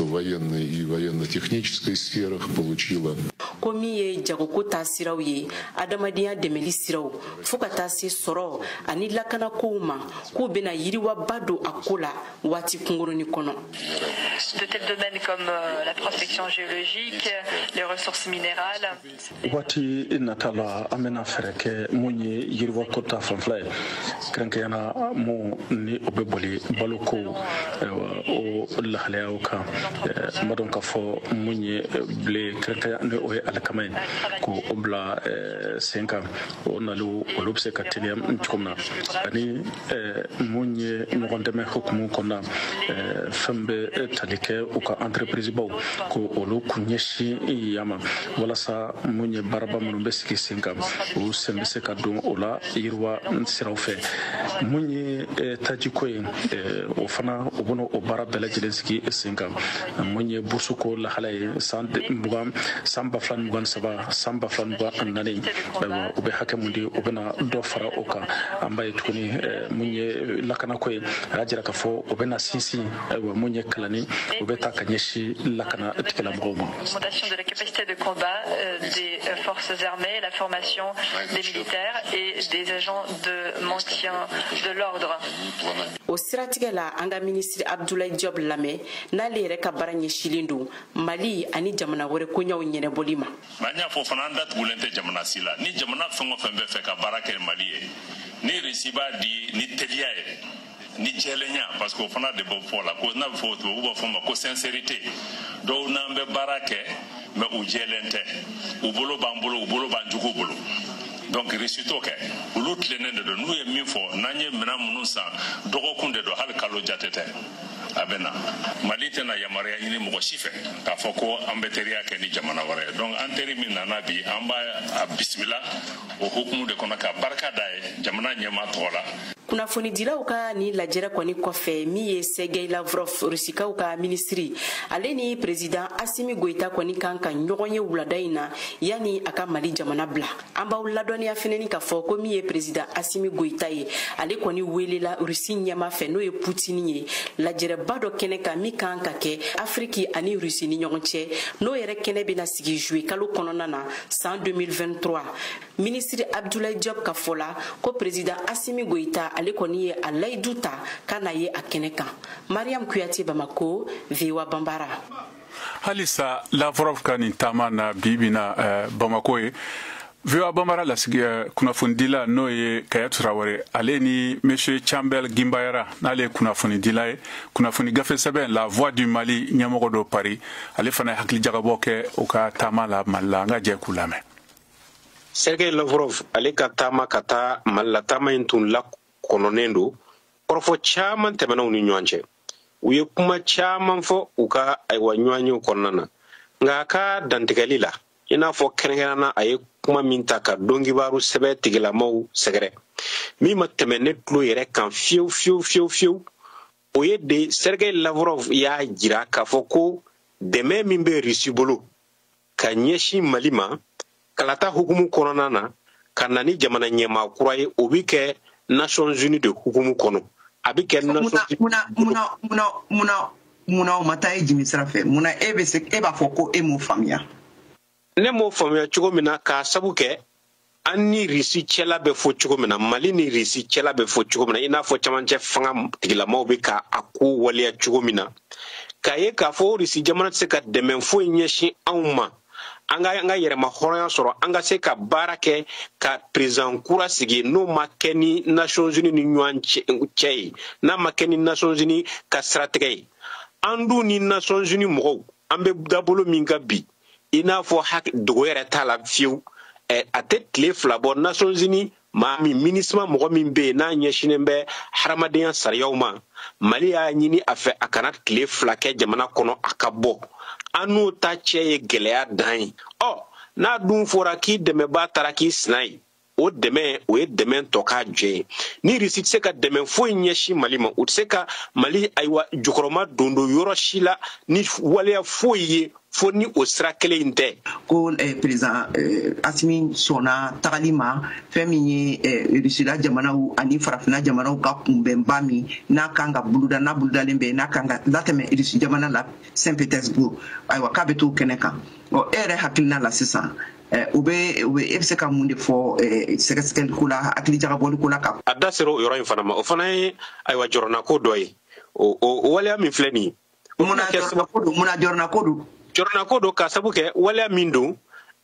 Военной и военно-технической сферах получила. Ko min ye jagoko ta siraw ye, adamadenya dɛmɛli siraw, fɔɔ ka taa se sɔrɔ ani lakanakow ma, k'u bena yiriwaba don a ko la waati kunkurunin kɔnɔ. De tels domaines comme la prospection géologique, les ressources minérales. Waati nata la, an bɛna fɛɛrɛ kɛ mun ye yiriwako ta fanfɛla ye, kɛrɛnkɛrɛnyana mun ni o bɛ boli baloko o lahalayaw kan. N b'a dɔn k'a fɔ mun ye blé, kɛrɛnkɛrɛnya ni o ye alikama ye, k'o bila sen kan, o naliw olu bɛ se ka teliya cogo min na, ani mun ye ɲɔgɔn dɛmɛ hukumu kɔnɔna, fɛn bɛ tali kɛ u ka entreprise baw, ko olu kun ɲɛsin yan ma, walasa mun ye baaraba minnu bɛ sigi sen kan, u sen bɛ se ka don o la yiriwa siraw fɛ. Mun ye tajiko ye, o fana u bɛna o baara bɛɛ lajɛlen sigi sen kan. Mun ye bourse ko lahala ye, san 20, san 2023, san 2024, ayiwa, u bɛ hakɛ mun di, u bɛna dɔ fara o kan. An b'a ye tuguni, mun ye lakanako ye, a y'a jira k'a fɔ o bɛna sinsin. Ayiwa, mun ye kalanni, o bɛ taa ka ɲɛsin lakana tigilamɔgɔw ma. Augmentation de la capacité de combat des forces armées, la formation des militaires et des agents de maintien de l'ordre. O siratigɛ la, an ka minisiri Abdoulaye Diop lamɛn, n'ale yɛrɛ ka baara ɲɛsilen don Mali ani jamana wɛrɛ koɲɛw ɲɛnɛbɔli ma. Mais an y'a fɔ fana, an datugulen tɛ jamana si la. Ni jamana fɛn o fɛn bɛ fɛ ka baara kɛ Mali ye, ni Russie b'a di ni teliya ye, ni jɛlenya, parce que o fana de bɛ fɔ la ko n'a bɛ fɔ, tubabu b'a fɔ ma ko sincérité. Dɔw n'an bɛ baara kɛ, mais u jɛlen tɛ, u bolo b'an bolo, u bolo b'an jugu bolo. Donc Russie t'o kɛ, olu tilennen de don. N'u ye min fɔ, n'an ye minɛn minnu san, dɔgɔkun de don, hali kalo jate tɛ, a bɛ na. Mali tɛna yamaruya ɲini mɔgɔ si fɛ k'a fɔ ko an bɛ teriya kɛ ni jamana wɛrɛ ye. Donc an teri min nana bi, an b'a a bisimila o hukumu de kɔnɔ, ka barika da ye jamana ɲɛmaa tɔgɔ la. Kunnafonidilaw ka ni lajɛrɛ kɔni kɔfɛ, min ye Sergei Lavrov, Rusikaw ka minisiri, ale ni président Assimi Goïta kɔni kan ka ɲɔgɔn ye wulada in na, yanni a ka Mali jamana bila. An b'aw ladɔnniya fɛnɛni k'a fɔ ko min ye président Assimi Goïta ye, ale kɔni welela Rusi ɲɛma fɛ, n'o ye Putini ye, lajɛrɛba dɔ kɛnɛ kan min kan ka kɛ Afiriki ani Rusi ni ɲɔgɔn cɛ, n'o yɛrɛ kɛnɛ bɛna sigi juillet kalo kɔnɔna na san 2023. Minisiri Abdoulaye Diop ka fɔ la, ko président Assimi Goïta, ale kɔni ye a layidu ta ka na ye a kɛnɛ kan. Mariam Kuyate, Bamako, VOA Banbara. Halisa Lavrov ka nin taama na bi na Bamako ye, VOA Bambara lasigi kunnafonidila, n'o ye Kaya Turawere, ale ni monsieur Chambel Gimbayara, n'ale ye kunnafonidila ye, kunnafoni gafe sɛbɛn La Voix du Mali ɲɛmɔgɔ dɔ Paris, ale fana ye hakili jagabɔ kɛ o ka taama la Mali la. An ka jɛ k'u lamɛn. Sergei Lavrov, ale ka taama ka taa Mali la, taama in tun lakɔnɔnen don. Kɔrɔfɔ caman tɛmɛna u ni ɲɔgɔn cɛ, u ye kuma caman fɔ u ka, ayiwa, ɲɔgɔnyew kɔnɔna na. Nka a ka dantigɛli la, i n'a fɔ kɛrɛnkɛrɛnna, a ye kuma min ta ka donkibaru sɛbɛn tigilamaw sɛgɛrɛ, min ma tɛmɛ ne tulo yɛrɛ kan fiyewu fiyewu fiyewu fiyewu, o ye de Sergei Lavrov y'a jira k'a fɔ ko dɛmɛ min bɛ Rusi bolo ka ɲɛsin Mali ma kalata hukumu kɔnɔna na, ka na ni jamana ɲɛmaa kura ye, o bɛ kɛ Nations Unies de hukumu kɔnɔ, a bɛ kɛ Nations Unies. Munna o ma taa e jimi sira fɛ? Munna e bɛ se e b'a fɔ ko e m'o faamuya? Ne m'o faamuya cogo min na, k'a sabu kɛ an ni Risi cɛla bɛ fɔ cogo min na, Mali ni Risi cɛla bɛ fɔ cogo min na, i n'a fɔ camancɛ fanga tigilamaw bɛ ka a ko waleya cogo min na, k'a ye k'a fɔ Risi jamana tɛ se ka dɛmɛ foyi ɲɛsin anw ma an ka yɛrɛma hɔrɔnya sɔrɔ, an ka se ka baara kɛ ka président kura sigi, n'o ma kɛ ni Nations Unies ni ɲɔgɔn cɛ ye, n'a ma kɛ ni Nations Unies ka siratigɛ ye. An dun ni Nations Unies mɔgɔw, an bɛ dabolo min kan bi, i n'a fɔ dogo yɛrɛ t'a la fiyewu. A tɛ tile 2 bɔ, Nations Unies maa min, MINUSMA mɔgɔ min bɛ yen n'a ɲɛsinnen bɛ hadamadenya sariyaw ma, Mali y'a ɲini a fɛ a kana tile 2 kɛ jamana kɔnɔ, a ka bɔ. An n'o ta cɛ ye gɛlɛya dan ye. Ɔ n'a dun fɔra k'i dɛmɛbaa taara k'i sina ye, o dɛmɛ, o ye dɛmɛ tɔ k'a jɛ ye. Ni Risi tɛ se ka dɛmɛ foyi ɲɛsin Mali ma, u tɛ se ka Mali, ayiwa, jukɔrɔma don don yɔrɔ si la ni waleya foyi ye. Fo ni o sira kelen in tɛ. Ko président Asimi sɔnna tagali ma, fɛn min ye Rusila jamanaw ani farafinna jamanaw ka kunbɛnba min n'a kan ka boloda, n'a bolodalen bɛ, n'a kan ka latɛmɛ Rusi jamana la, Saint-Pétersbourg, ayiwa, k'a bɛ t'o kɛnɛ kan. Ɔ, e yɛrɛ hakilina la sisan, o bɛ e bɛ se ka mun de fɔ sɛgɛsɛgɛli ko la, hakili jagabɔli ko la ka? A da sera o yɔrɔ in fana ma, o fana ye ayiwa jɔrɔnako dɔ ye. O waleya min filɛ nin ye. Munna jɔrɔnako don? Munna jɔrɔnako don? Jɔrɔnako don k'a sabu kɛ waleya min don,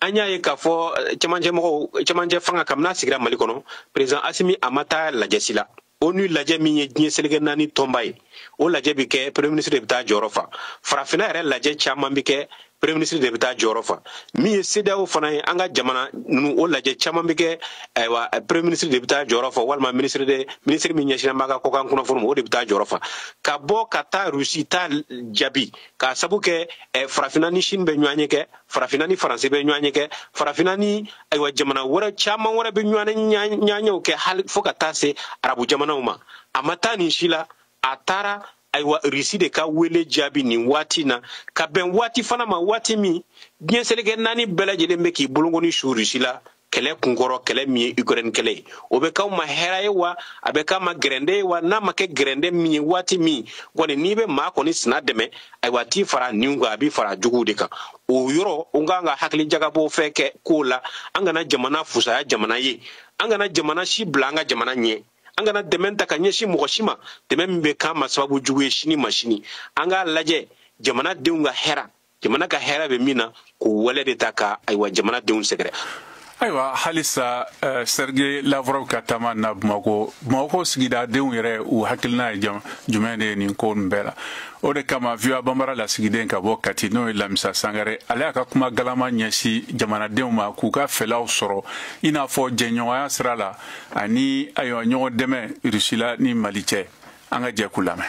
an y'a ye k'a fɔ cɛmancɛ mɔgɔw, cɛmancɛ fanga, kabini a sigira Mali kɔnɔ, président Asimi a ma taa lajɛ si la. ONU lajɛ min ye diɲɛ seleke naani tɔnba ye, o lajɛ bɛ kɛ, premier ministre de bɛ taa jɔyɔrɔ fa. Farafinna yɛrɛ lajɛ caman bɛ kɛ, premier ministre de bɛ taa jɔyɔrɔ fa. Min ye CEDEAO fana ye, an ka jamana ninnu, o lajɛ caman bɛ kɛ, ayiwa, premier ministre de bɛ taa jɔyɔrɔ fa, walima ministre de ministre min ɲɛsinnen b'a ka kɔkan kunnafoni ma, o de bɛ taa jɔyɔrɔ fa. Ka bɔ ka taa Russie ta jaabi, k'a sabu kɛ farafinna ni Chine bɛ ɲɔgɔn ye kɛ, farafinna ni Faransi bɛ ɲɔgɔn ye kɛ, farafinna ni ayiwa jamana wɛrɛ caman wɛrɛ bɛ ɲɔgɔn ɲɛw kɛ, hali fo ka taa se arabu jamanaw ma. A ma taa nin si la, a taara ayiwa Russie de ka wele jaabi nin waati na, ka bɛn waati fana ma, waati min diɲɛ seleke naani bɛɛ lajɛlen bɛ k'i bolokɔni su Russie la kɛlɛ kunkɔrɔ, kɛlɛ min ye Ukraine kɛlɛ ye. O bɛ k'aw ma hɛrɛ ye wa, a bɛ k'a ma gɛrɛndɛ ye wa? N'a ma kɛ gɛrɛndɛ min ye, waati min kɔni n'i bɛ maa kɔni sina dɛmɛ, ayiwa, a t'i fara nin kan, a b'i fara juguw de kan. O yɔrɔ, o kan ka hakili jagabɔ fɛn kɛ kow la. An kana jamana fusaya jamana ye, an kana jamana si bila an ka jamana ɲɛ, an kana dɛmɛ ta ka ɲɛsin mɔgɔ si ma, dɛmɛ min bɛ k'an ma sababu jugu ye sini ma sini. An k'a lajɛ jamanadenw ka hɛrɛ, jamana ka hɛrɛ bɛ min na, k'o wale de ta ka ayiwa jamanadenw sɛgɛrɛ. Ayiwa, halisa Sergei Lavrov ka taama na Bamako, Bamako sigidadenw yɛrɛ, u hakilina ye jumɛn de ye nin ko nin bɛɛ la? O de kama VOA Banbara lasigiden ka bɔ Kati, n'o ye Lamisa Sangare, ale y'a ka kuma galama ɲɛsin jamanadenw ma k'u ka fɛlaw sɔrɔ, i n'a fɔ jɛɲɔgɔnya sira la ani ayiwa ɲɔgɔn dɛmɛ Rusila ni Mali cɛ. An ka jɛ k'u lamɛn.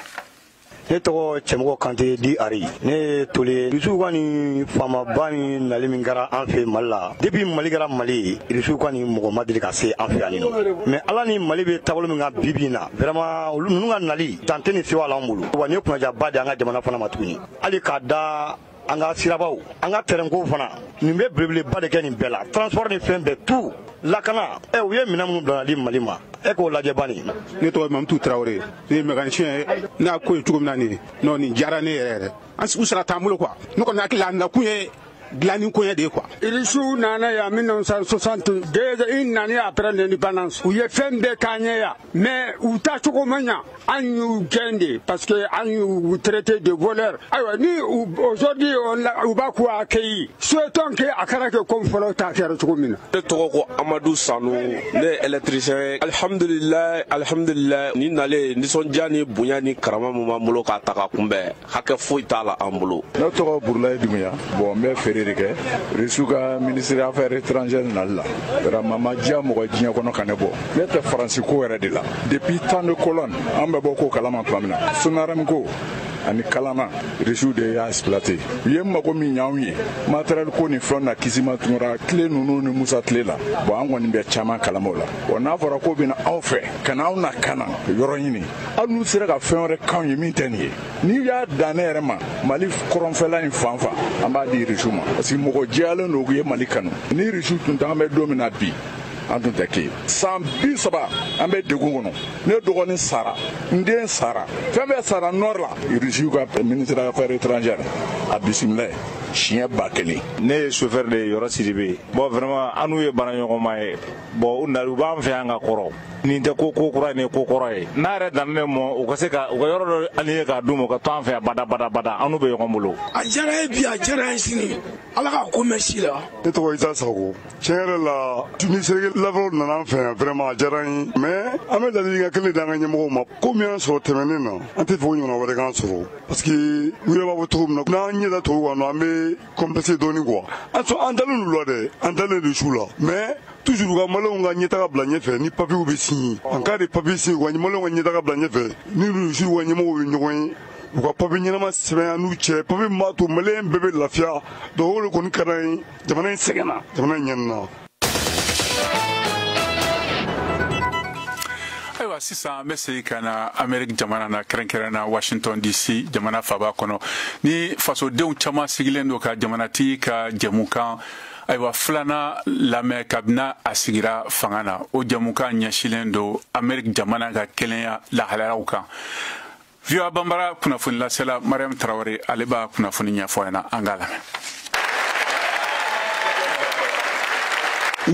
Ne tɔgɔ Cɛmɔgɔ Kante di Ari, ne ye tole. Rusiw ka nin faamaba ni nali min kɛra an fɛ Mali la, depuis Mali kɛra Mali ye, Rusiw ka nin mɔgɔ ma deli ka se an fɛ yan nɔ. Mais Ala ni Mali bɛ taabolo min kan bi bi in na, vraiment, olu ninnu ka nali dan tɛ nin sewa la an bolo wa. Nin ye kunnajaba de an ka jamana fana ma tuguni, hali k'a da an ka sirabaw, an ka terrain fana, nin bɛ belebeleba de kɛ nin bɛɛ la, transport ni fɛn bɛɛ, tout lakana. Ɛ, u ye minɛn minnu bila di Mali ma, e k'o lajɛ bani. Ne tɔgɔ Mamutu Tarawele, ne ye mécanicien ye. Ne y'a ko ye cogo min na nin ye, non, nin diyara ne yɛrɛ yɛrɛ. An u sara t'an bolo quoi. Ne kɔni hakili la, a nakun ye dilanni ko de ye quoi. Irisiw nana yan 1962, une année après l'indépendance. U ye fɛn bɛɛ k'an ye yan, mais u taacogo ma ɲa. An y'u gɛn de parce que an y'u traité de voleurs. Ayiwa, ni aujourd'hui u b'a k'u accueilli, souhaitons que a kana kɛ comme fɔlɔ ta kɛra cogo min na. Ne tɔgɔ ko Amadu Sanu, ne ye électricien ye. Alihamudulilayi, alihamudulilayi, ni nalen nisɔndiya ni bonya ni karama min b'an bolo k'a ta k'a kunbɛn, hakɛ foyi t'a la an bolo. Ne tɔgɔ Burulayi Dumuya. Bon, n bɛ feere de kɛ. Rusiw ka ministre affaires étrangères nali la, vraiment, ma diya mɔgɔ diɲɛ kɔnɔ ka ne bɔ. Ne tɛ Faransi ko yɛrɛ de la. Depuis temps de colonne, an bɛ bɔ ko kalama tuma min na, Sonarem ko ani kalana, Rusiw de y'a exploité. U ye mago min ɲɛ anw ye matériel ko ni fɛnw na, Kisima Tunkara tile ninnu ni Musa tile la. Bon, an kɔni bɛ caman kalama o la. Bon, n'a fɔra ko bɛna anw fɛ ka na anw na kana yɔrɔ ɲini, hali n'u sera ka fɛn wɛrɛ k'anw ye min tɛ nin ye, n'i y'a dan ne yɛrɛ ma, Mali kɔrɔnfɛla in fan fan, an b'a di Rusiw ma, parce que mɔgɔ jɛyalen don, u ye Mali kanu. Ni Rusiw tun tɛ, an bɛ don min na bi, an tun tɛ ke san 30 an bɛ degun kɔnɔ. Ne dɔgɔnin sara, n den sara, fɛn bɛɛ sara nord la. Rusiw ka ministre des affaires étrangères, a bisimila ye siɲɛ 1000. Ne ye chauffeur de ye, Yɔrɔ Sidibe. Bon, vraiment, an n'u ye baaraɲɔgɔnma ye. Bon, u na, u b'an fɛ yan ka kɔrɔ. Nin tɛ ko kura ye, nin ye ko kɔrɔ ye. N'a yɛrɛ danna ne mɔ, u ka se ka u ka yɔrɔ dɔ allié k'a d'u ma, u ka to an fɛ yan bada bada bada, an n'u bɛ ɲɔgɔn bolo. A diyara ye bi, a diyara ye sini, Ala ka ko mɛn si la. Ne tɔgɔ Isa Sago. Tiɲɛ yɛrɛ la, ni Sergei Lavrov nana an fɛ yan, vraiment, a diyara n ye, mais an bɛ ladilikan kelen d'an ka ɲɛmɔgɔw ma. Ko min y'an sɔrɔ tɛmɛnen na, an tɛ fɛ o ɲɔgɔnna wɛrɛ k'an sɔrɔ, parce que u yɛrɛ b'a fɔ cogo min na, n'an ɲɛ da tubabu kan nɔ, an bɛ complexé dɔɔni quoi. An sɔn, an dalen don la dɛ, an dalen don su la, mais toujours u ka Maliyɛnw ka ɲɛtaga bila ɲɛfɛ. Ni papiyew bɛ signé, en cas de papier signé, u ka Maliyɛnw ka ɲɛtaga bila ɲɛfɛ. Ni Rusiw ka ɲɛmɔgɔw ye ɲɔgɔn ye, u ka papiye ɲɛnama sɛbɛn an n'u cɛ, papiye min b'a to Maliyɛn bɛɛ bɛ lafiya. Donc o de kɔni ka d'an ye. Jamana in sɛgɛnna, jamana in ɲanina. Ayiwa. Ayiwa, sisan an bɛ segin ka na Amerique jamana na, kɛrɛnkɛrɛn na Washington DC, jamana faba kɔnɔ, ni fasodenw caman sigilen don ka jamanatigi ka jɛmukan ayiwa filanan lamɛn kabini a sigira fanga na. O jɛmukan ɲɛsilen don Amerique jamana ka kelenya lahalayaw kan. VOA Banbara kunnafoni lasela Mariam Traoré, ale b'a kunnafoni ɲɛfɔ ɲɛna, an k'a lamɛn.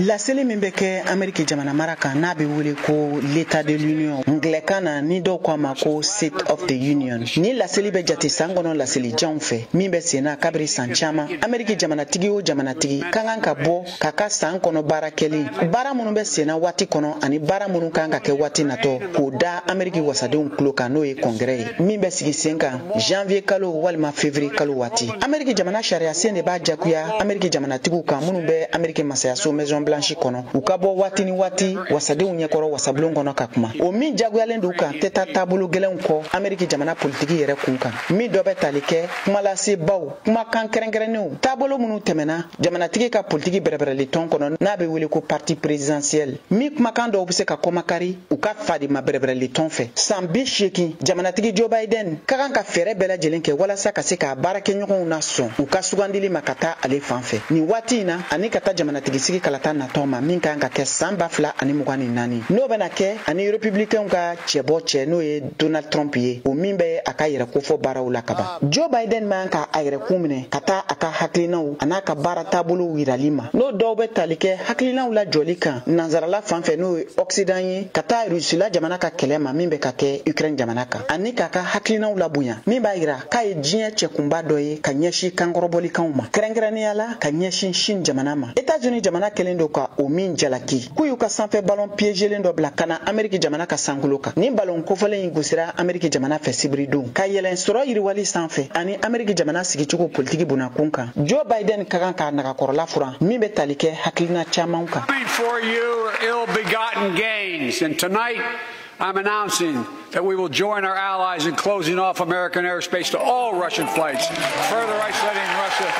Laseli min bɛ kɛ Ameriki jamana mara kan, n'a bɛ wele ko l'État de l'Union anglɛkan na, ni dɔw ko a ma ko State of the Union, ni laseli bɛ jate san kɔnɔ laseli janw fɛ min bɛ sen na kabiri san caman. Ameriki jamanatigi o jamanatigi ka kan ka bɔ k'a ka san kɔnɔ baara kɛlen, baara minnu bɛ sen na waati kɔnɔ ani baara minnu kan ka kɛ waati natɔ, k'o da Ameriki wasadenw tulo kan, n'o ye Congrès ye min bɛ sigi sen kan janvier kalo walima février kalo waati. Ameriki jamana sariya sen de b'a jagoya Ameriki jamanatigiw kan minnu bɛ Ameriki masayaso Maison Blanche kɔnɔ, u ka bɔ waati ni waati wasadenw ɲɛkɔrɔ wasabulon kɔnɔ ka kuma. O min jagoyalen don kan tɛ taa taabolo gɛlɛnw kɔ Ameriki jamana politiki yɛrɛ kun kan, min dɔ bɛ tali kɛ kumalasebaw, kumakan kɛrɛnkɛrɛnnenw, taabolo minnu tɛmɛna jamanatigi ka politiki bɛrɛbɛrɛli tɔn kɔnɔ, n'a bɛ wele ko parti présidentiel, min kumakan dɔw bɛ se ka kɔmakari u ka fadima bɛrɛbɛrɛli tɔn fɛ. San 80, jamanatigi Joe Biden ka kan ka fɛɛrɛ bɛɛ lajɛlen kɛ walasa ka se k'a baarakɛɲɔgɔnw nasɔn u ka sugandili ma ka taa ale fan fɛ nin waati in na, ani ka taa jamanatigi sigi kalata natɔ ma min kan ka kɛ san 2024, n'o bɛna kɛ ani républicainw ka cɛbɔ cɛ, n'o ye Donald Trump ye, o min bɛ a ka yɛrɛ kofɔ baaraw la kaban. Joe Biden man ka a yɛrɛkun minɛ ka taa a ka hakilinaw an'a ka baara taabolow yirali ma, n'o dɔw bɛ tali kɛ hakilinaw lajɔli kan nansarala fan fɛ, n'o ye Occident ye, ka taa Rusila jamana ka kɛlɛ ma min bɛ ka kɛ Ukraine jamana kan, ani k'a ka hakilinaw labonya min b'a yira k'a ye diɲɛ cɛkunba dɔ ye ka ɲɛsin kankɔrɔbɔlikanw ma, kɛrɛnkɛrɛnnenya la ka ɲɛsin Chine jamana ma. États-Unis jamana kɛlen don ka o min jalaki k'u y'u ka sanfɛ ballon piégelen dɔ bila ka na Ameriki jamana ka sankolo kan. Nin ballon kofɔlen in gosira Ameriki jamana fɛ sibiridon ka yɛlɛn sɔrɔ yiriwali sanfɛ ani Ameriki jamana sigicogo politiki bunakun kan. Joe Biden ka kan k'a nagakɔrɔla furan min bɛ tali kɛ hakilina caman kan. For you ill-begotten gains, and tonight I'm announcing that we will join our allies in closing off American airspace to all Russian flights, further isolating Russia.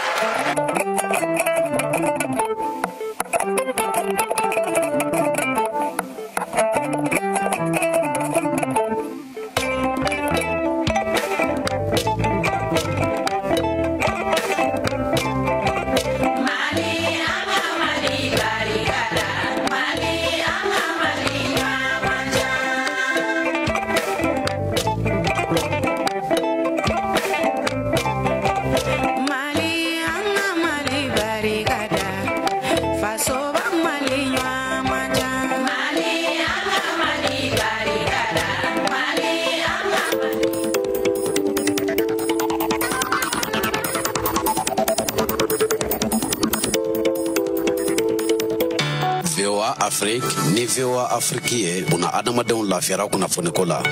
Afrique ni VOA Afrique ye buna adamadenw lafiyara kunnafoniko la.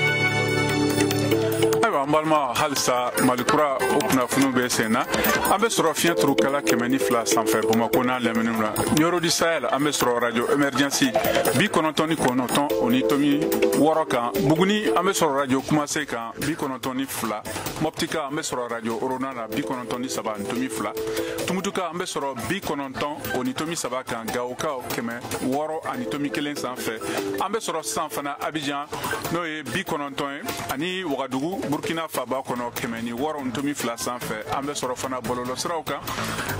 Ayiwa, an balima, halisa Malikura o kunnafoniw bɛ sen na. An bɛ sɔrɔ fiɲɛ turukala 102 sanfɛ Bamakɔ n'a laminiw na. Nioro du Sahel, an bɛ sɔrɔ radio Emergence 99.6 kan. Buguni, an bɛ sɔrɔ radio Kumase kan 92. Moptika, an bɛ sɔrɔ radio Orona na 93.2. Tumutuka, an bɛ sɔrɔ 90.3 kan. Gawokaw 600.1 sanfɛ. An bɛ sɔrɔ sisan fana Abidjan, n'o ye 90 ye, ani Wagadugu, Burkina faba kɔnɔ 106.2 sanfɛ. An bɛ sɔrɔ fana bɔlɔlɔsiraw kan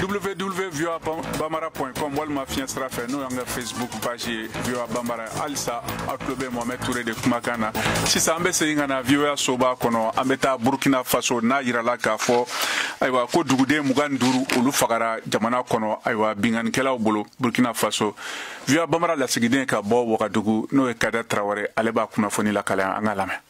www.voabambara.com walima fiɲɛ sira fɛ, n'o y'an ka Facebook page ye VOA Bambara. Halisa aw tulo bɛ Mohamed Touré de kumakan na. Sisan an bɛ segin ka na VOA soba kɔnɔ, an bɛ taa Burkina Faso, n'a yirala k'a fɔ ayiwa ko duguden 25 olu fagara jamana kɔnɔ, ayiwa binkannikɛlaw bolo Burkina Faso. VOA Bambara lasigiden ka bɔ Wagadugu, n'o ye Kader Traoré, ale b'a kunnafoni lakale, an ka lamɛn.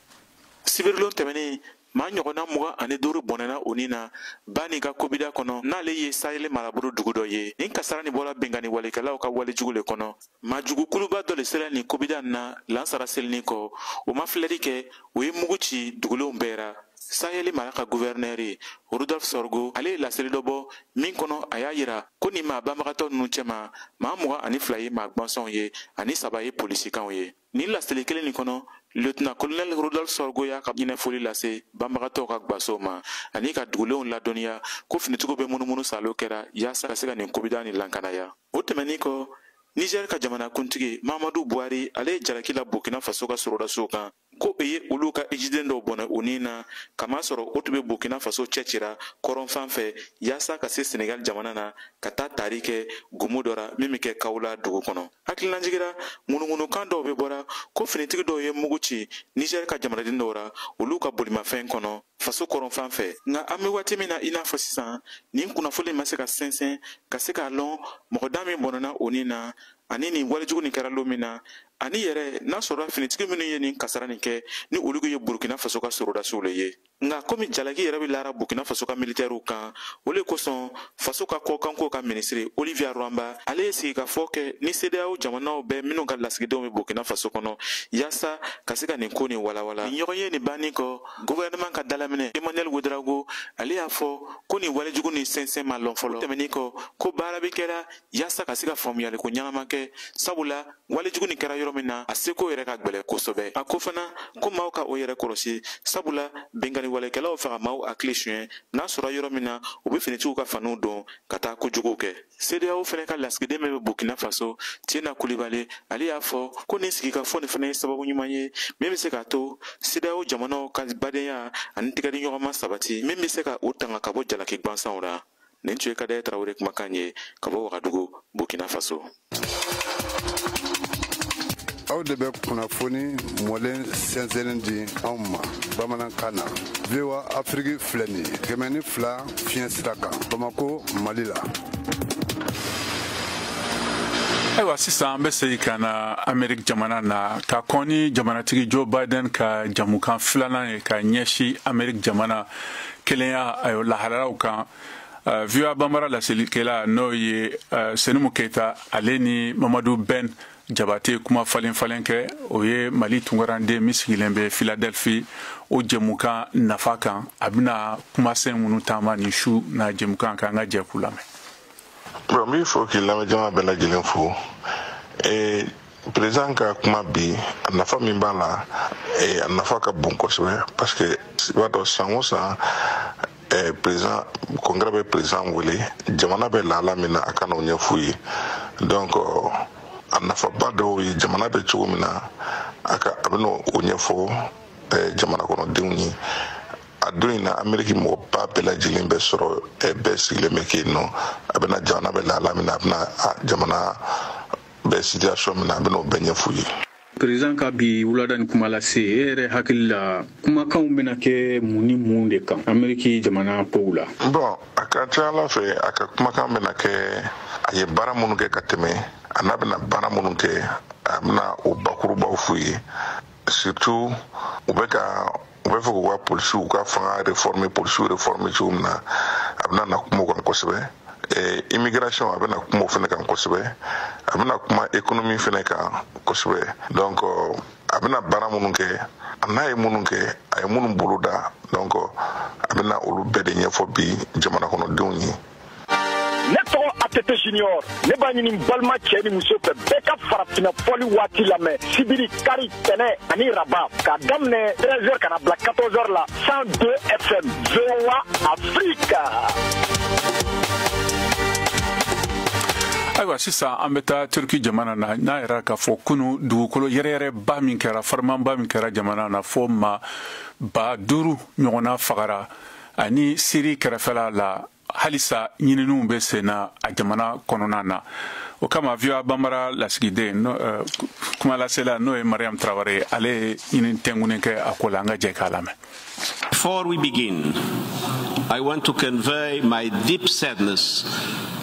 Sibirilon tɛmɛnen, maa ɲɔgɔnna 25 bɔnɛna o ni na ba ni ka kobida kɔnɔ, n'ale ye Sahel marabolo dugu dɔ ye. Nin kasara nin bɔra binkanni walekɛlaw ka walejugu le kɔnɔ. Maajugu kuluba dɔ le sera nin kobida na lansara selinin kɔ, o ma filɛli kɛ, o ye mugu ci dugulenw bɛɛ ra. Sahel mara ka gouverneur ye Rudolf Sorgo, ale ye laseli dɔ bɔ min kɔnɔ, a y'a yira ko nin maa banbagatɔ ninnu cɛma, maa 22 ye maa gwansɔnw ye ani 3 ye polisikanw ye. Nin laseli kelen nin kɔnɔ, Lieutenant colonel Rudolf Sorgo y'a ka ɲɛnafoli lase banbagatɔw ka gwasow ma ani ka dugulenw ladɔnniya ko finitigiw bɛ munumunu salo kɛra yaasa ka se ka nin kobida nin lankanaya. O tɛmɛnin kɔ, Niger ka jamanakuntigi Mamadu Buhari, ale ye jalaki la Burkina Faso ka sɔrɔdasiw kan ko e ye olu ka ejiden dɔw bɔnɛ u ni na, kamasɔrɔ o tun bɛ Burkina Faso cɛcira kɔrɔn fan fɛ yaasa ka se Senegal jamana na ka taa tari kɛ gumu dɔ ra min bɛ kɛ Kawula dugu kɔnɔ. Hakilinajigira ŋunuŋunukan dɔw bɛ bɔra ko finitigi dɔw ye mugu ci Niger ka jamanaden dɔw ra olu ka bolimafɛn kɔnɔ faso kɔrɔn fan fɛ. Nka an bɛ waati min na i n'a fɔ sisan, nin kunnafoni ma se ka sɛnsɛn ka se k'a lɔn mɔgɔ da min bɔnɛna o ni na, ani nin walejugu nin kɛra lon min na, ani yɛrɛ n'a sɔrɔla finitigi minnu ye nin kasara nin kɛ ni olu ye Burkina Faso ka sɔrɔdasiw le ye. Nka komi jalaki yɛrɛ bɛ lara Burkina Faso ka militɛriw kan, o le kosɔn faso ka kɔkanko ka minisiri Olivia Rwamba, ale ye sigikafɔ kɛ ni CEDEAO jamanaw bɛɛ minnu ka lasigidenw bɛ Burkina Faso kɔnɔ yaasa ka se ka nin ko nin walawala. Nin ɲɔgɔn ye nin banni kɔ, gouvernement ka dalaminɛ Emmanuel Ouedraogo, ale y'a fɔ ko nin walejugu nin sɛnsɛn ma lɔn fɔlɔ. Tɛmɛnen kɔ, ko baara bɛ kɛra yaasa ka se ka faamuyaliko ɲɛnama kɛ, sabula walejugu nin kɛra yɔrɔ min na, a seko yɛrɛ ka gwɛlɛ kosɛbɛ. A ko fana ko maaw ka o yɛrɛ kɔlɔsi, sabula binkanni walekɛlaw fɛ ka maaw hakili suɲɛ, n'a sɔrɔ yɔrɔ min na u bɛ finitigiw ka faniw don ka taa kojuguw kɛ. CEDEAO fɛnɛ ka lasigiden min bɛ Burkina Faso, Tiena Kulibali, ale y'a fɔ ko nin sigikafɔ nin fana ye sababu ɲuman ye min bɛ se k'a to CEDEAO jamanaw ka badenya ani tigɛdiɲɔgɔnma sabati, min bɛ se ka u tanga ka bɔ jalaki gwansanw la. Nin tun ye Kadɛ Tarawele kumakan ye ka bɔ Wagadugu, Burkina Faso. Aw de bɛ kunnafoni mɔlen sɛnsɛnnen di anw ma bamanankan na. VOA Afrique filɛ nin ye 102 fiɲɛ sira kan Bamako, Mali la. Ayiwa, sisan an bɛ segin ka na Ameriki jamana na ka kɔn ni jamanatigi Joe Biden ka jamukan filanan ye ka ɲɛsin Ameriki jamana kelenya ayiwa lahalalaw kan. VOA Bambara laselikɛla, n'o ye Senimu Keyita, ale ni Mamadu Ben Jabate kuma falen falen kɛ, o ye Mali tunkaranden min sigilen bɛ Philadelphie, o jɛmukan nafa kan. A bɛna kumasen minnu taama nin su na jɛmukan kan, an ka jɛ k'u lamɛn. Bon, n b'i fo k'i lamɛn jama bɛɛ lajɛlen fo. Président ka kuma bi, a nafa min b'a la, a nafa ka bon kosɛbɛ, parce que i b'a dɔn, san o san, président, congrès bɛ président wele, jamana bɛ lahala min na, a ka n'o ɲɛf'u ye. Donc a nafaba dɔw ye, jamana bɛ cogo min na, a ka a bɛ n'o ɲɛfɔ jamana kɔnɔdenw ye. A don in na, Ameriki mɔgɔba bɛɛ lajɛlen bɛ sɔrɔ, bɛɛ sigilen bɛ kɛ yen nɔ. A bɛna jamana bɛ lahala min na, a bɛna jamana bɛ situation min na, a bɛna o bɛɛ ɲɛf'u ye. Président ka bi wulada ni kuma lase, e yɛrɛ hakili la, kumakanw bɛna kɛ mun ni mun de kan Ameriki jamana kow la? Bon, a ka ca Ala fɛ, a ka kumakan bɛna kɛ a ye baara minnu kɛ ka tɛmɛ, a n'a bɛna baara minnu kɛ, a bɛna o bakurubaw f'u ye. Surtout u bɛ ka u bɛ fɛ k'u ka polisiw u ka fanga réformer, polisiw réformer cogo min na, a bɛna na kuma o kan kosɛbɛ. Immigration, a bɛna kuma o fana kan kosɛbɛ. A bɛna kuma économie fana kan kosɛbɛ. Donc a bɛna baara minnu kɛ, a n'a ye minnu kɛ, a ye minnu bolo da, donc a bɛna olu bɛɛ de ɲɛfɔ bi jamana kɔnɔdenw ye. Ne tɔgɔ ATT Junior. Ne b'a ɲini balima cɛ ni muso fɛ, bɛɛ ka farafinna fɔli waati lamɛn sibiri, kari, tɛnɛ ani raba, k'a daminɛ 13h ka na bila 14h la, 102 FM, VOA Afrique. Ayiwa, sisan an bɛ taa Turki jamana na, n'a yɛrɛ k'a fɔ kunu dugukolo yɛrɛyɛrɛba min kɛra, farimanba min kɛra jamana na, fo maa 5000 ɲɔgɔnna fagara, ani Siri kɛrɛfɛla la, halisa ɲininiw bɛ sen na a jamana kɔnɔna na. O kama, VOA Bambara lasigiden, kumalasela, n'o ye Mariam Tarawele, ale ye ɲini tɛnkunnen kɛ a ko la. An ka jɛ k'a lamɛn. Before we begin, I want to convey my deep sadness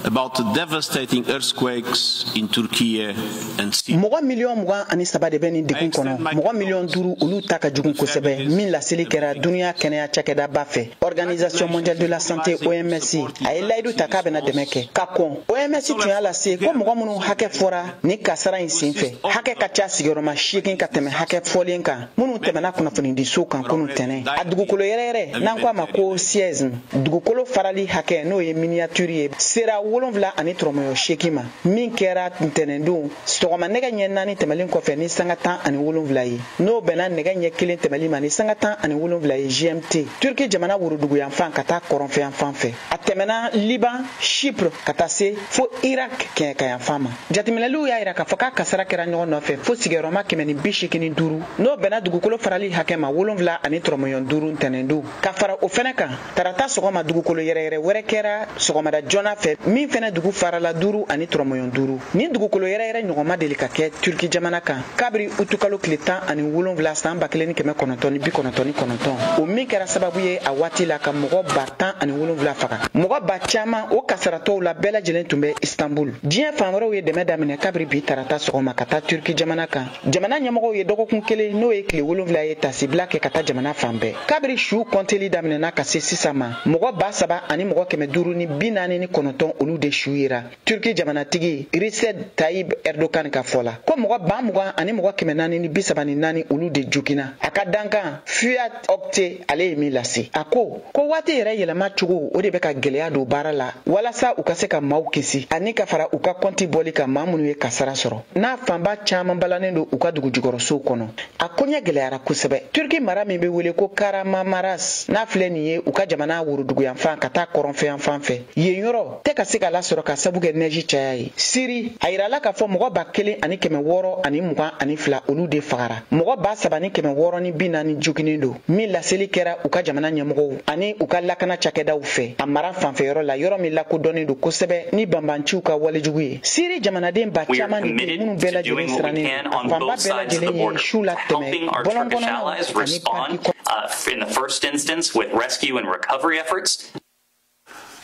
about the devastating earthquakes in Turkey and Syria. Mɔgɔ 23 miliyɔn de bɛ nin degun kɔnɔ. Mɔgɔ 5 miliyɔn, olu ta ka jugu kosɛbɛ, min laseli kɛra duniya kɛnɛya cakɛdaba fɛ, Organisation mondiale de la santé, OMS. A ye layidu ta k'a bɛna dɛmɛ kɛ. Ka kɔn, OMS tun y'a lase ko mɔgɔ minnu hakɛ fɔra ni kasara in sen fɛ, hakɛ ka ca sigiyɔrɔma 8 ka tɛmɛ hakɛ fɔlen kan minnu tɛmɛna kunnafonidiso kan kunu tɛnɛ. A dugukolo yɛrɛyɛrɛ, n'an ko a ma ko séisme, dugukolo farali hakɛ, n'o ye magnitude ye, sera 7.8 ma, min kɛra ntɛnɛndon sɔgɔma nɛgɛ ɲɛ 4 tɛmɛlen kɔfɛ ni sanga 17 ye, n'o bɛnna nɛgɛ ɲɛ 1 tɛmɛli ma ni sanga 17 ye GMT, Turki jamana woroduguyanfan ka taa kɔrɔnfɛyanfan fɛ. A tɛmɛna Liban, Chypre ka taa se fo Irak kɛɲɛkayanfan ma. Jateminɛliw y'a yira k'a fɔ k'a kasara kɛra ɲɔgɔn nɔfɛ fo sigiyɔrɔma 185, n'o bɛnna dugukolo farali hakɛ ma 7.5 ntɛnɛndon. Ka fara o fɛnɛ kan, tarata sɔgɔma dugukolo yɛrɛyɛrɛ wɛrɛ kɛra sɔgɔmada joona fɛ, min fɛnɛ dugu farala 5.5. Nin dugukolo yɛrɛyɛrɛ ɲɔgɔn ma deli ka kɛ Turki jamana kan kabiri utukalo tile 17 san 1999, o min kɛra sababu ye a waati la ka mɔgɔ 17,000 faga. Mɔgɔ ba caman o kasaratɔw la bɛɛ lajɛlen tun bɛ Istanbul. Diɲɛ fan wɛrɛw ye dɛmɛ daminɛ kabiri bi tarata sɔgɔma ka taa Turki jamana kan. Jamana ɲɛmɔgɔw ye dɔgɔkun kelen, n'o ye tile 7 ye, tasibila kɛ ka taa jamana fan bɛɛ. Kabiri su kɔnteli daminɛna ka se sisan ma, mɔgɔ 3549 olu de su yera. Turki jamanatigi Recep Tayyip Erdogan ka fɔ la ko mɔgɔ 20,434 olu de joginna. A ka dankan Fuat Oktay ale ye min lase, a ko waati yɛrɛ yɛlɛma cogo o de bɛ ka gɛlɛya don baara la walasa u ka se ka maaw kisi ani ka fara u ka kɔnti bɔli kan maa minnu ye kasara sɔrɔ, n'a fanba caman balannen don u ka dugu jukɔrɔsow kɔnɔ. A koɲɛ gɛlɛyara kosɛbɛ. Turki mara min bɛ wele ko Kahramanmaraş, n'a filɛ nin ye u ka jamana woroduguyanfan ka taa kɔrɔnfɛyanfan fɛ, yen yɔrɔ tɛ ka se ka lasɔrɔ ka sabu kɛ nɛji caya ye. Siri, a yirala k'a fɔ mɔgɔ 1622 olu de fagara, mɔgɔ 3640 joginnen don, min laseli kɛra u ka jamana ɲɛmɔgɔw ani u ka lakana cakɛdaw fɛ a mara fanfɛyɔrɔ la, yɔrɔ min lakodɔnnen don kosɛbɛ ni banbanciw ka walejugu ye. Siri jamanaden ba caman de bɛ minnu bɛɛ lajɛlen sirannen don, a fanba bɛɛ lajɛlen ye su latɛmɛ bɔlɔn kɔnɔnaw ani parki kɔnɔ.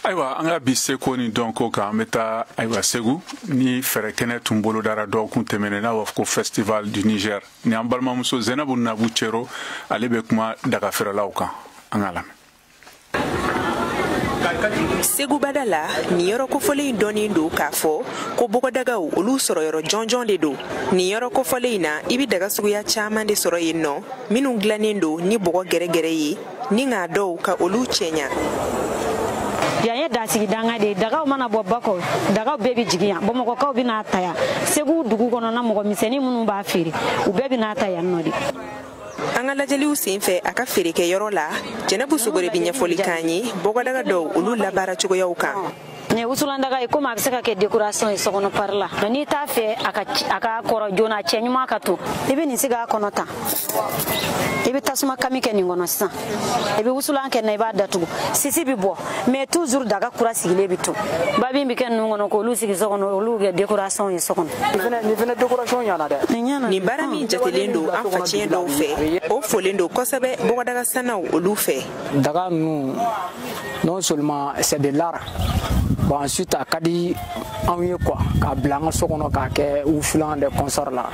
Ayiwa, an ka bi seko ni dɔnko kan, an bɛ taa ayiwa Segu ni fɛɛrɛ kɛnɛ tun bolodara dɔgɔkun tɛmɛnen, n'a b'a fɔ ko Festival du Niger. Ni an balimamuso Zenabu Nabu Cero, ale bɛ kuma dagafeerelaw kan, an k'a lamɛn. Segubada la, nin yɔrɔ kofɔlen in dɔnnen don k'a fɔ ko bɔgɔdagaw olu sɔrɔyɔrɔ jɔnjɔn de don. Nin yɔrɔ kofɔlen in na, i bɛ daga suguya caman de sɔrɔ yen nɔ, minnu dilannen don ni bɔgɔ gɛrɛgɛrɛ ye, ni k'a dɔw ka olu cɛɲa. Yan ye dansigi danga de ye. Dagaw mana bɔ ba kɔ, dagaw bɛɛ bɛ jigin yan. Bamakɔkaw bɛ n'a ta yan. Segu dugu kɔnɔna mɔgɔ misɛnnin minnu b'a feere, u bɛɛ bɛ n'a ta yan nɔ de. An ka lajɛliw senfɛ a ka feerekɛyɔrɔ la, Jɛnɛbu Sogore bɛ ɲɛfɔli k'an ye bɔgɔdaga dɔw olu labaara cogoyaw kan. Nin ye wusulandaga ye, komi a bɛ se ka kɛ décoration ye sokɔnɔ pari la. N'i t'a fɛ a ka kɔrɔ joona, a cɛ ɲuman ka to, i bɛ nin sigi a kɔnɔ tan. I bɛ tasuma kami kɛ nin kɔnɔ sisan, i bɛ wusulan kɛ na, i b'a datugu, sisi bɛ bɔ, mais toujours daga kura sigilen bɛ to. Babi bɛ kɛ ninnu kɔnɔ k'olu sigi so kɔnɔ, olu kɛ décoration ye so kɔnɔ. Nin fɛnɛ décoration ɲana dɛ. Nin baara min jatelen don an faciyɛn dɔw fɛ, o folen don kosɛbɛ bɔgɔdaga sannaw olu fɛ. Daga ninnu, non seulement c'est de l'art, bon ensuite a ka di anw ye quoi, k'a bila an ka so kɔnɔ k'a kɛ wusulan des consorts la.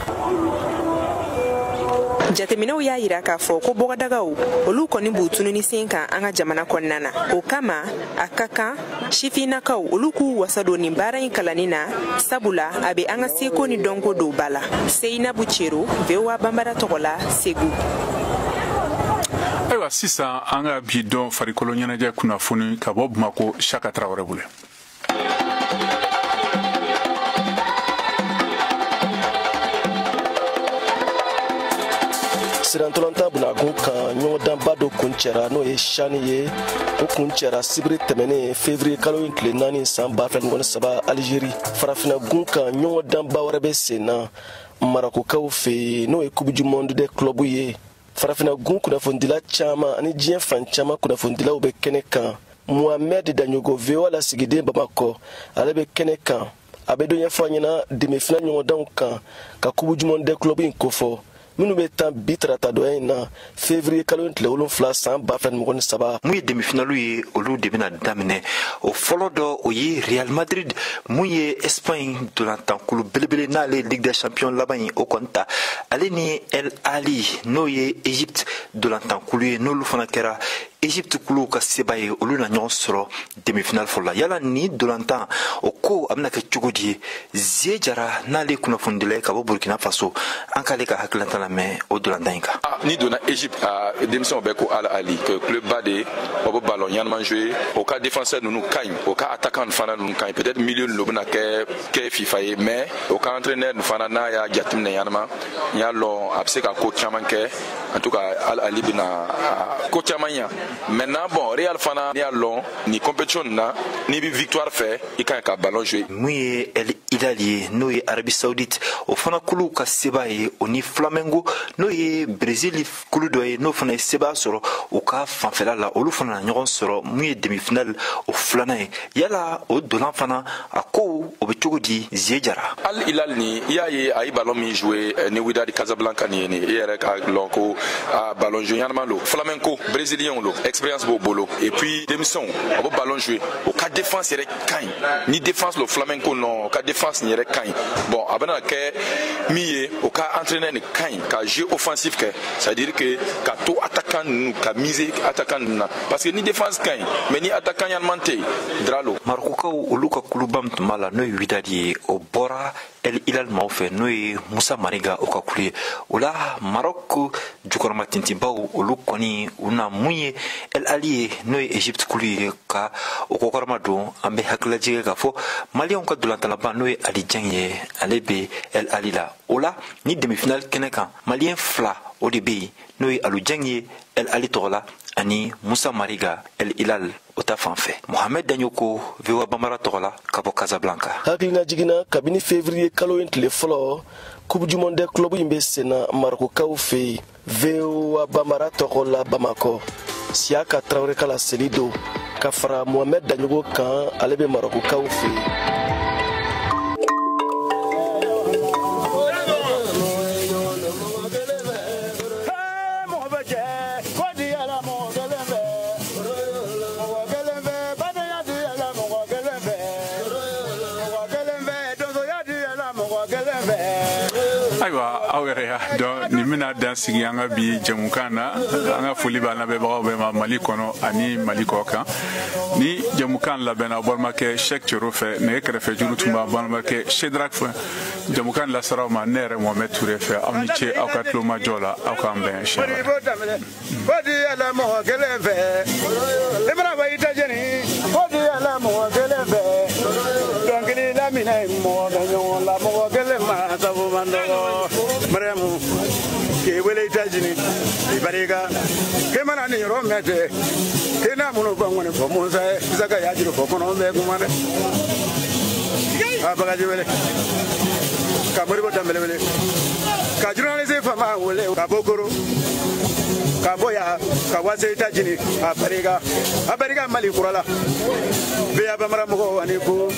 Jateminɛw y'a yira k'a fɔ ko bɔgɔdagaw olu kɔni b'u tununi sen kan an ka jamana kɔnɔna na. O kama a ka kan sifinnakaw olu k'u wasa don nin baara in kalanni na, sabula a bɛ an ka seko ni dɔnko don ba la. Seyinabu Cero, VOA Banbara tɔgɔ la, Segu. Ayiwa, sisan an ka bi dɔn farikolo ɲɛnajɛ kunnafoni ka bɔ Bamakɔ, Saka Tarawele bolo. Sirantɔlɔntan bunakun kan, ɲɔgɔndanba dɔ kun cɛra, n'o ye sani ye. O kun cɛra sibiri tɛmɛnen février kalo in tile 4 san 2023 Algérie. Farafinna gun kan, ɲɔgɔndanba wɛrɛ bɛ sen na Marakokaw fɛ yen, n'o ye Coupe du monde des clubs ye. Farafinna gun kunnafonidila caman ani diɲɛ fan caman kunnafonidilaw bɛ kɛnɛ kan. Mohamed Daɲogo, VOA lasigiden Bamakɔ, ale bɛ kɛnɛ kan. A bɛ dɔ ɲɛfɔ an ɲɛna demi-finale ɲɔgɔndanw kan ka Coupe du monde des clubs in kofɔ, minnu bɛ tan bi tarata dɔ in na février kalo in tile 7 san 2023. Mun ye demi-finale ye, olu de bɛna daminɛ. O fɔlɔ dɔ, o ye Real Madrid, mun ye Espagne dolantankulu belebele n'ale Ligue des champions laban ye, o kɔni ta, ale ni El Ali, n'o ye Egypte dolantankulu ye, n'olu fana kɛra Egypte kuluw ka seba ye, olu na ɲɔgɔn sɔrɔ demi-finale fɔlɔ la. Yala ni dolantan o ko a bɛna kɛ cogo di ye? Zie Jara, n'ale kunnafonidila ye ka bɔ Burkina Faso, an k'ale ka hakililata lamɛn o dolantan in kan. N'i donna Egypte, denmisɛnw bɛɛ ko Al Ahly que club ba de ye, o bɛ ballon ɲɛnama jouer, o ka défenseur ninnu ka ɲi, o ka attaquant fana ninnu ka ɲi. Peut-être milieu ninnu bɛna kɛ FIFA ye, mais o ka entraîneur fana, n'a y'a jateminɛ ɲɛnama, n y'a lɔn a bɛ se ka ko caman kɛ. En tout cas, Al Ahly bɛna ko caman ɲa. Maintenant bon, Real fana n'i y'a lɔn ni compétition na, n'i bɛ victoire fɛ, i ka ɲi ka ballon jouer. Mun ye El Hilal ye, n'o ye Arabie Saoudite, o fana kuluw ka seba ye, o ni Flamengo, n'o ye Brésil kulu dɔ ye, n'o fana ye seba sɔrɔ u ka fanfɛla la, olu fana na ɲɔgɔn sɔrɔ mun ye demi-finale o filanan ye. Yala o dolan fana a kow o bɛ cogo di, Zie Jara? Al Hilal ni i y'a ye, a ye ballon min jouer ni Wydad Casablanca nin ye, nin i yɛrɛ ka lɔn ko a ballon jouer ɲanama lo. Flamengo, brésilien lo, expérience b'o bolo, et puis denmisɛnw o bɛ ballon jouer. O ka défense yɛrɛ ka ɲi ni défense lo. Flamengo non, o ka défense nin yɛrɛ ka ɲi. Bon, a bɛna kɛ min ye, o ka entraîneur nin ka ɲi ka jeu offensif kɛ, c'est à dire que ka to attaquant ninnu ka miser attaquant ninnu na, parce que ni défense ka ɲi mais ni attaquant ɲanama tɛ yen, dra lo. Marokokaw olu ka kuluba min tun b'a la, n'o ye Wydad ye, o bɔra El Hilal maaw fɛ, n'o ye Musa Mariga o ka kulu ye. O la Maroc jukɔrɔma tintinbaw olu kɔni u na mun ye El Ali ye, n'o ye Egypte kulu ye, ka o kɔkɔrɔma don. An bɛ hakililajigɛ k'a fɔ maliyɛnw ka dolantanlaba, n'o ye Ali Jɛn ye, ale bɛ El Ali la. O la ni demi-finale kɛnɛ kan, maliyɛn fila o de bɛ yen, n'o ye Alu Jɛn ye El Ali tɔgɔ la ani Musa Mariga El Hilal o ta fan fɛ. Mohamed Daɲoko, VOA Bambara tɔgɔ la ka bɔ Casablanca. Hakilina jiginna kabini février kalo in tile fɔlɔ, Coupe du monde des clubs in bɛ senna Marokokaw fɛ yen. VOA Bambara tɔgɔ la Bamakɔ, Siyaka Tarawele ka laseli don ka fara Mohamed Daɲogo kan, ale bɛ Marokokaw fɛ yen. Ayiwa, aw yɛrɛ y'a dɔn nin bɛna dan sigi an ka bi jɛmukan na. An ka foli b'an lamɛnbagaw bɛɛ ma Mali kɔnɔ ani Mali kɔ kan. Ni jɛmukan labɛnna balimakɛ Sɛk Cero fɛ, nɛgɛ kɛrɛfɛ juru tun b'a balimakɛ Shedrak fɛ. Jɛmukan lasaraw ma ne yɛrɛ Mohamed Ture fɛ. Aw ni ce aw ka tulomajɔ la, aw k'an bɛn siɲɛ wɛrɛ. Dɔnkili laminɛ mɔgɔ bɛ ɲɔgɔn la, mɔgɔ kelen ma sabu man dɔgɔ. Mariamu k'e wele États-Unis, i barika k'e mana nin yɔrɔ mɛn tɛ k'e n'a minnu fɔ ŋɔni fɔ Musa ye, Isaka y'a juru fɔ kɔnɔ bɛɛ kuma dɛ. A bagaji wele ka Moribo Danbɛlɛ wele ka journaliste Fama wele ka bɔ Goro ka bɔ yan ka wase États-Unis, a barika a barika Mali kura la bɛɛ bamara mɔgɔw ani ko.